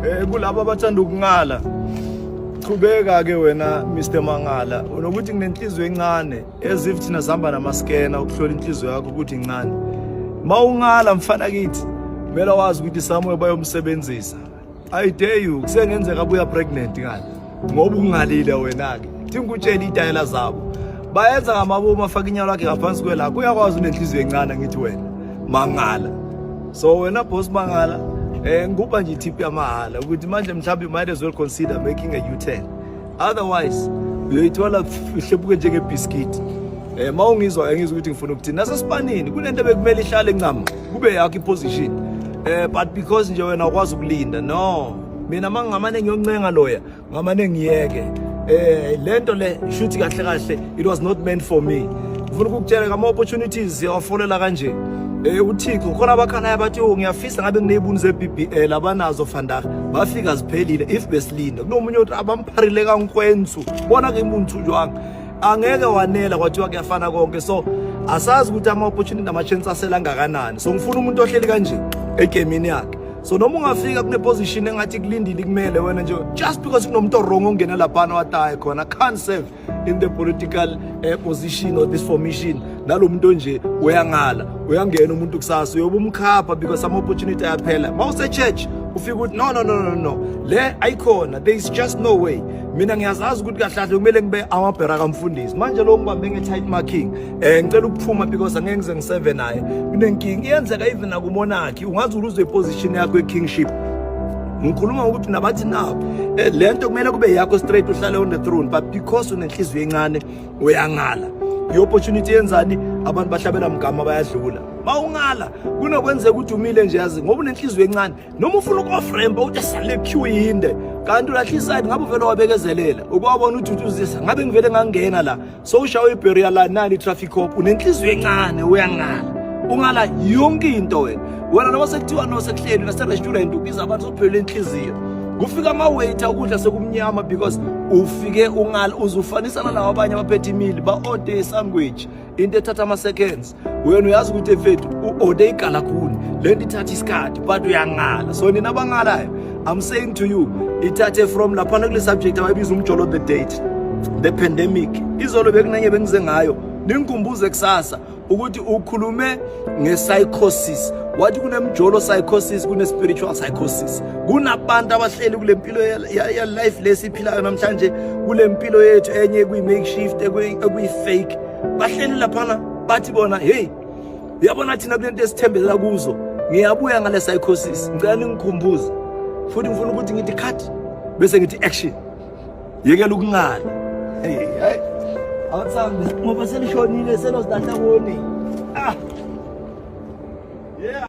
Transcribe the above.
Kulabo abathanda ukungala, qhubeka ke wena Mr Mangala, unokuthi nginenhliziyo encane, as if thina sihamba namaskena ukuhlola inhliziyo yakho ukuthi incane. Mawungala mfana kithi, kumele wazi ukuthi somewhere bayomsebenzisa. I dare you, kusengenzeka abuya pregnant ngale ngoba ungalile wena ke. Thi ngikutshela itayela zabo. Bayenza ngamabomu, afaka inyawo lakhe ngaphansi kwelakho. Uyakwazi, unenhliziyo encane, ngithi wena mangala. So wena boss mangala, ngikupha nje tip yamahala ukuthi manje mhlawumbe you might as well consider making a U-turn. Otherwise uyoyithola ihlebuke njengebhiskiti. Mawungizwa, ngizwa ukuthi ngifuna ukuthini. Nasesipanini kunento bekumele ihlale ncam, kube yakho iposition. But because nje wena ukwazi ukulinda. No. Mina mangingamane ngiyoncenga loya, ngamane ngiyeke. Lento le shuthi kahle kahle it was not meant for me. Ngifuna ukukutshela ngama opportunities siyawafolela kanje. UThixo khona abakhalayo bathi, "Oh, ngiyafisa ngabe nginezibuni ze-BBL abanazo vandag." Bafika ziphelile if besilinda. Kunomunye othi abampharile kankwensu. Bona ke umuntu jwang. Angeke wanela, kwathiwa kuyafana konke, so asazi ukuthi ama opportunity nama chance asela kangakanani. So ngifuna umuntu ohleli kanje egemini yakhe. So noma ungafika kune position engathi kulindile, kumele wena nje, just because kunomuntu wrong ongena laphana wataye khona, can't serve in the political position or this formation, nalo muntu nje uyangala, uyangena umuntu kusasa uyobe umkhapha because ama opportunity ayaphela. Mawuse church ufika ukuthi, "No, no, no, no, no, le ayikhona, there is just no way. Mina ngiyazazi ukuthi kahle kahle kumele ngibe amabhera kamfundisi. Manje lo ngibambe nge-tight marking, ngicela ukuphuma because angeke ngize ngiseve naye, kunenkinga." Iyenzeka even nakumonarchy, ungaze uluze iposition yakho ye-kingship. Ngikhuluma ngokuthi nabathi nawo lento kumele kube yakho straight, uhlale on the throne, but because unenhliziyo encane uyangala. I-opportunity yenzani? Abantu bahlabela mgama, bayadlula. Mawungala kunokwenzeka ukuthi umile nje, yazi, ngoba unenhliziyo encane, noma ufuna uku-off-rampa uthi asale queue yinde, kanti ulahla iside. Ngabe uvele wabekezelela, ukwabona ukuthi uthi ngabe ngivele ngangena la, so ushawe i-barrier la, nani i-traffic cop. Unenhliziyo encane, uyangala, ungala yonke into wena. Wena noma sekuthiwa no, sekuhleli nase-restaurant, ubiza abantu, sophelele inhliziyo, kufika ama-waiter, ukudla sekumnyama because ufike ungala. Uzufanisa nalawo abanye abaphethe imili, ba-order isandwich, into ethatha ama-seconds. Wena uyazi ukuthi efethu u-order igalaguni, le nto ithatha isikhathi, but uyangala. So nina abangalayo, I'm saying to you, ithathe from laphana kule subject abayibiza umjolo, the date, the pandemic. Izolo bekunenye bengize ngayo, ningikhumbuze kusasa ukuthi ukhulume nge-psychosis, wathi kunemjolo psychosis, kune-spiritual psychosis, kunabantu abahleli kule mpilo ya life lesiphilayo namhlanje, kule mpilo yethu enye kuyi-makeshift, ekuyi-fake. Bahleli laphana bathi bona, "Hey, uyabona thina kulento esithembelela kuzo." Ngiyabuya ngale psychosis, ngicela ningikhumbuze futhi. Ngifuna ukuthi ngithi cut bese ngithi action. Yekela ukungala. Hey, hey, awuthambi ngoba selishonile, selozilahla koni. Ah, yeah.